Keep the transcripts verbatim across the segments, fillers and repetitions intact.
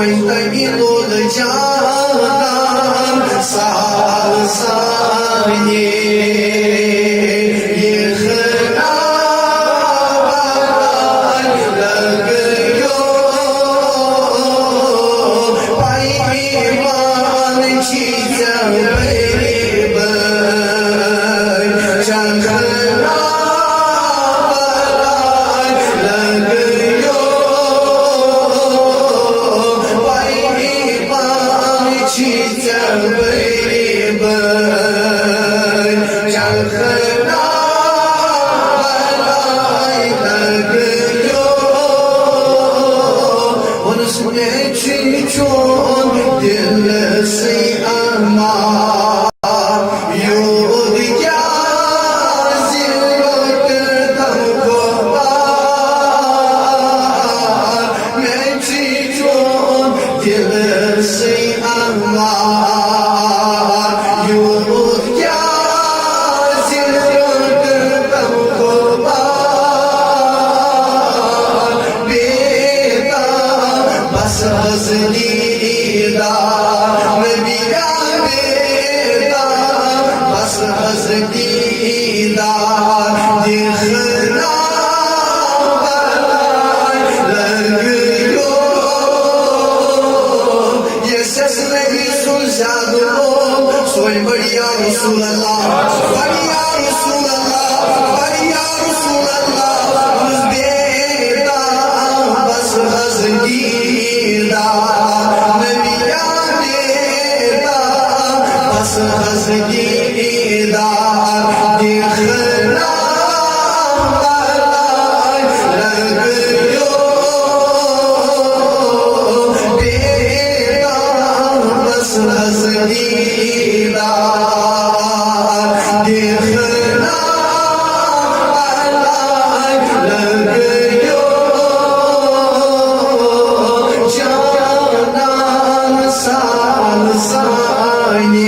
تَمہِ لوٚگ جانان سال سانہِ۔ یہِ خانہ بہار لَگیو، پَے ایمان چھی ژےٚ غریبن۔ چکھنا بلاے لگیو، پائی پائی چھی ژےٚ غریبن۔ چکھنا بلاے لگیو، ووٚنُس مےٚ چھُے چون دِل سٕے امان۔ یوٗت کیٛازِ لوٚگ تَمہِ کھۄتہٕ بار؟ مےٚ چھُے چون دِل سٕے امان۔ یوٗت کیٛازِ لوٚگ تَمہِ کھۄتہٕ بار؟ بے تاب بس حظ دیدار، نبی کا بے تاب بس حظ دیدار۔ دیکھنا بلاے لگیو۔ یس یس نبی سُنٛد زیادٕ لوگ، سوے بڑیا رسول اللہ، بڑیا رسول اللہ، بڑیا رسول اللہ۔ بس بے تاب بس حظ دیدار، نبی کا بے تاب بس حظ دیدار۔ دیکھنا بلاے لگیو، بے تاب بس حظ دیدار۔ دیکھنا بلاے لگیو، جانان سال سانہِ۔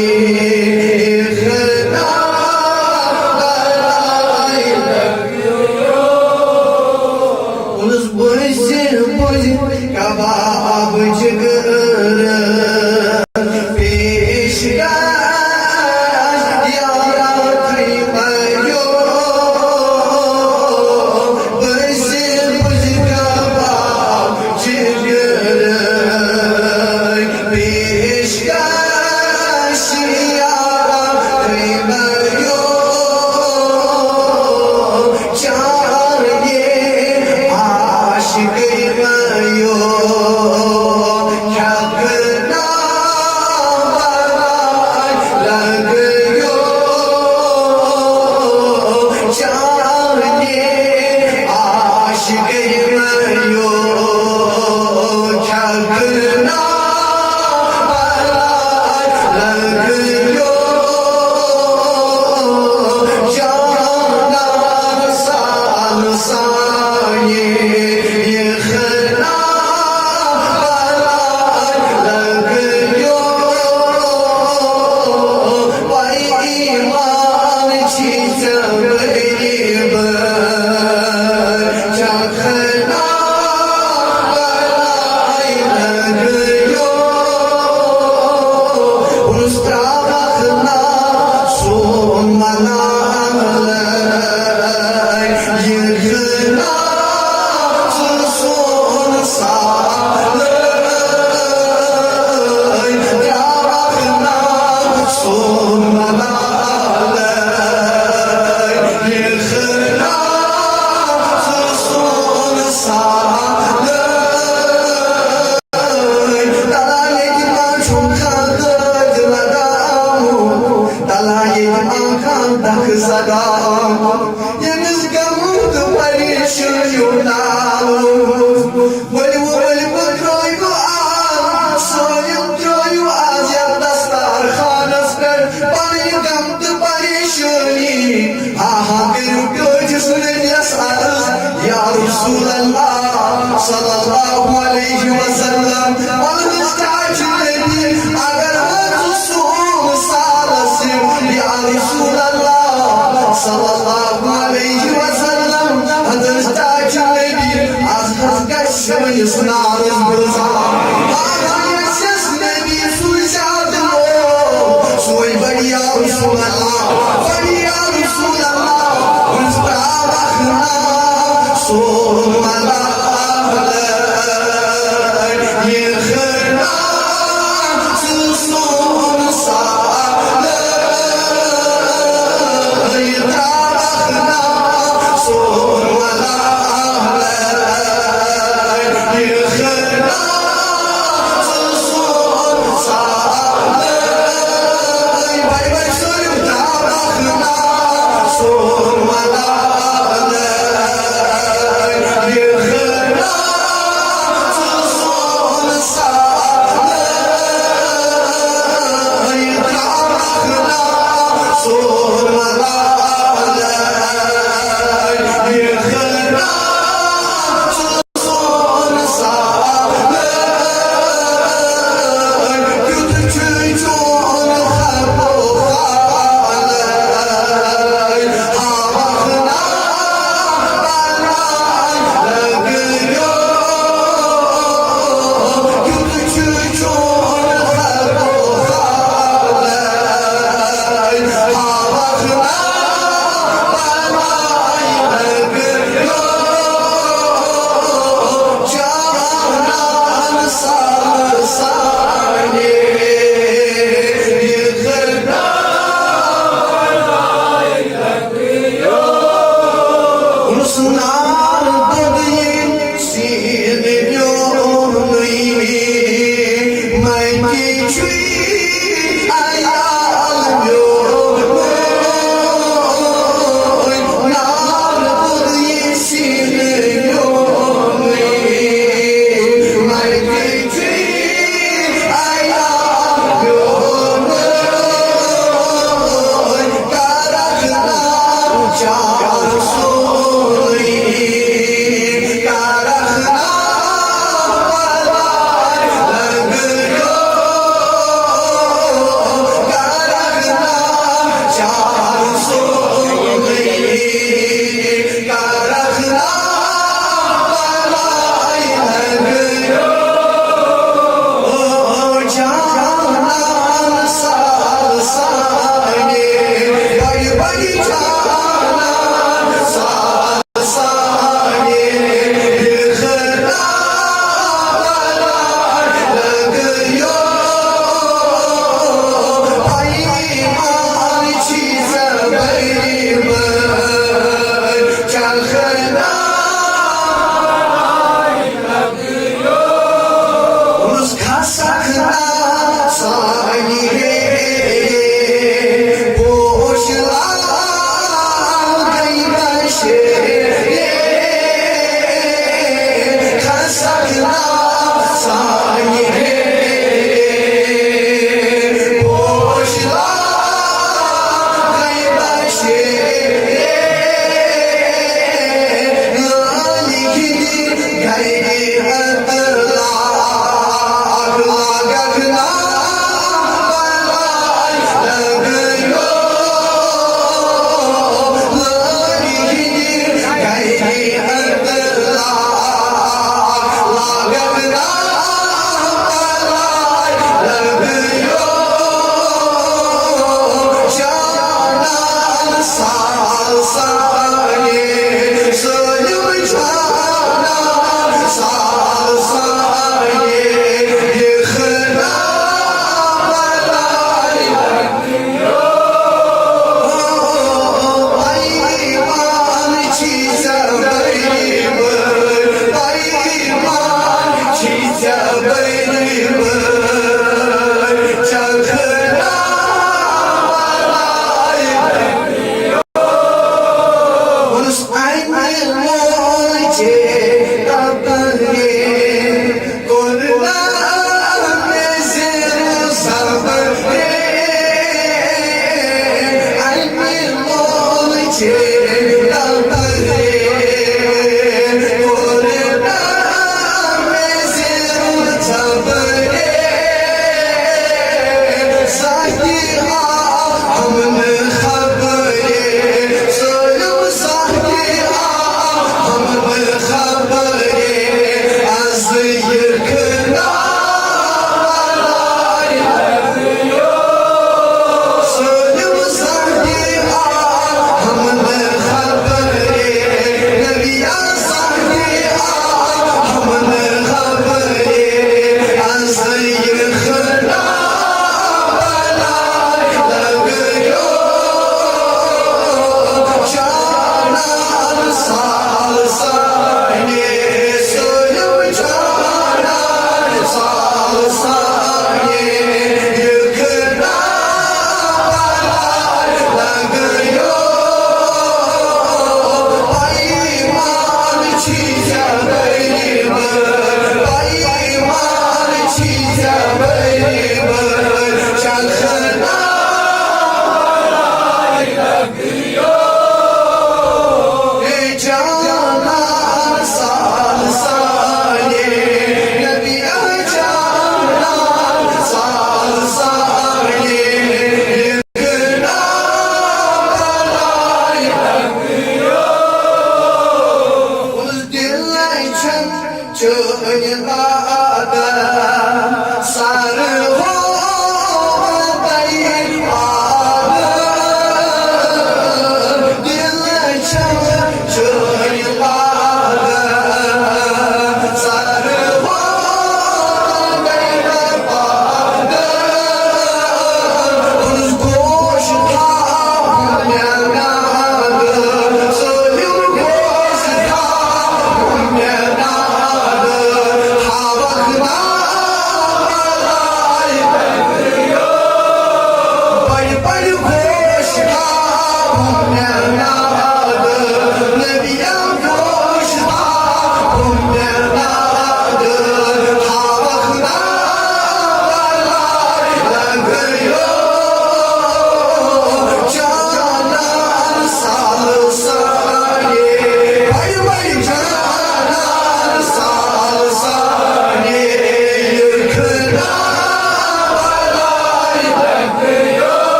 دیکھنا بلاے لگیو۔ ووٚنُس بُزِ بُزِ کباب جگر، پیش کر یارا خیمہ یو۔ بُزِ بُزِ کباب جگر، پیش کر یارا خیمہ یو۔ چاہیے عاشق میو چھکنا لگیو۔ چاہیے عاشق میو چھکنا لگیو۔ جانان سال سانہِ، یہِ خانہ بلاے لگیو۔ پائی ایمان چھی ژےٚ غریبن، چکھنا بلاے لگیو۔ ووٚنُس تراوکھ نا سون ملالے، یہِ خانہ ژٕ سون سالے۔ تراوکھ نا سون ملالے، یہِ خانہ ژٕ سون سالے۔ تلا ییٚتہِ ما چھُم خانٛدر لگاوُن، تلا ییٚتہِ ما خانٛدر سگاوُن، ییٚمِس غم تہٕ پریشٲنیو ناوُن۔ ؤلِو، ؤلِو، ترٛٲیِو آز، سٲلِم ترٛٲیِو آز یَتھ دستارخانَس پٮ۪ٹھ پنٕنۍ غم تہٕ پریشٲنی۔ آہا، کٔرِو ٹٲٹھِس نبیَس عرض، یا رسول اللہ صلی اللہ علیہ وسلم، وَلہٕ حظ ٹاٹھۍ نبی، اگر نہٕ ژٕ سون سالس یِکھ، یا رسول اللہ صلی اللہ علیہ وسلم، حضرت ٹاٹھۍ نبی، از حظ گژھِ سٲنِس نارس گُلزار۔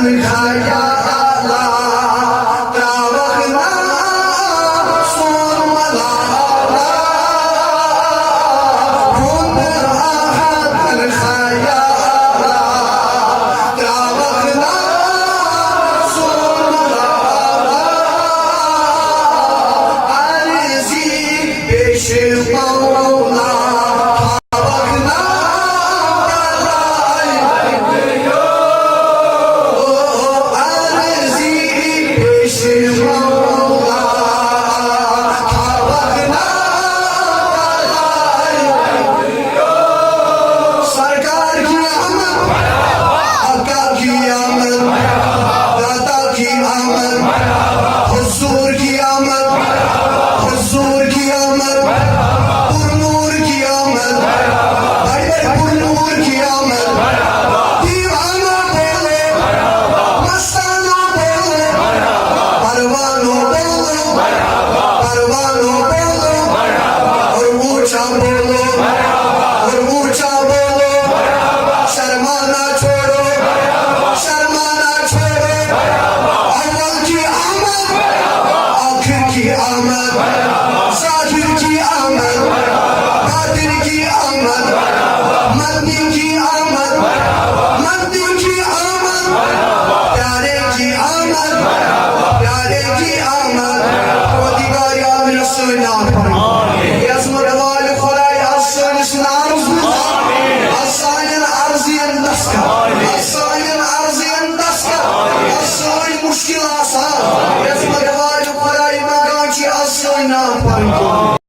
خایا اللہ، تراوکھ نا سون ملال۔ کن احد خایا اللہ، تراوکھ نا سون ملال۔ عرضی پیش مولا، سرکار کی آمد، آقا کی آمد، داتا کی آمد، حضور کی آمد، حضور کی آمد، پرنور کی آمد، بڑے بڑے پرنور کی آمد۔ دیوانہ بولو، مستانہ بولو، پروانہ بولو، پروانہ بولو، اور اونچا بولو، اور اونچا بولو۔ شرمانا چھوڑو، شرمانا چھوڑو۔ اول کی آمد، آخر کی آمد، ظاہر کی آمد، باطن کی آمد، مدنی کی آمد، مدنی کی آمد، پیارے کی آمد، پیارے کی آمد۔ پروردگار عالم، یۄس سٲنۍ نعت پرٕنۍ۔ یۄس مےٚ والہِ خۄداے آز سٲنِس نعرَس منٛز، آز سانٮ۪ن عرضین دستخط، آز سانٮ۪ن عرضین دستخط، آز سٲنۍ مُشکِل آسان، یۄس مےٚ والہِ خۄداے منٛگان چھِ، آز سٲنۍ نعت پرٕنۍ۔